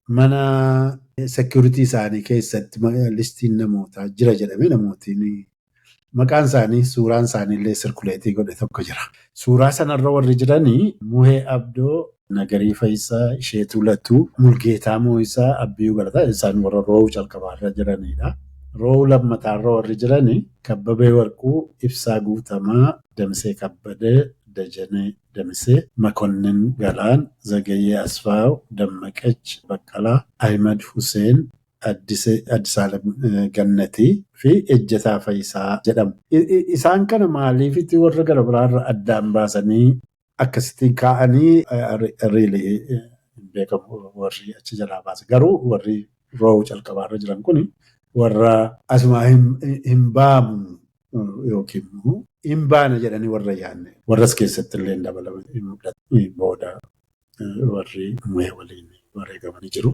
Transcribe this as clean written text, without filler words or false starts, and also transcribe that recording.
Mana security isaanii keessatti listiin namootaa jira jedhamee namootiin maqaan isaanii, suuraan isaanii illee circulate godhe tokko jira. Suuraa sanarra warri jiranii Muhee Abdoo, Nagarii Fayisaa, Isheetuu Latuu, Mulgeetaa Moo'isaa, Abbiyyuu Galataa, isaan warra row calqabaarra jiranidha. Row lammataarra warri jiranii Kabbabee Warquu, Ibsaa Guutamaa, Damsee Kabbadee, Dajanee Damisee, Makonnin Galaan, Zagayyee Asfaaw, Dammaqach Baqqalaa, Ahimad Huseen, Addisaalem Gannatii fi Ejjetaa Fayisaa jedhamu. Isaan kana maaliifitti warra gara biraarra addaan baasanii akkasitti kaa'anii really hin beekamu warri achi jalaa baase. Garuu warri row calqabaarra jiran kuni warra asumaa hin baamu yookiin immoo hin baana jedhanii warra yaadne. Warras keessatti illee hin dabalaman hin mul'atu. Booda warri Muhee waliin wareegamanii jiru.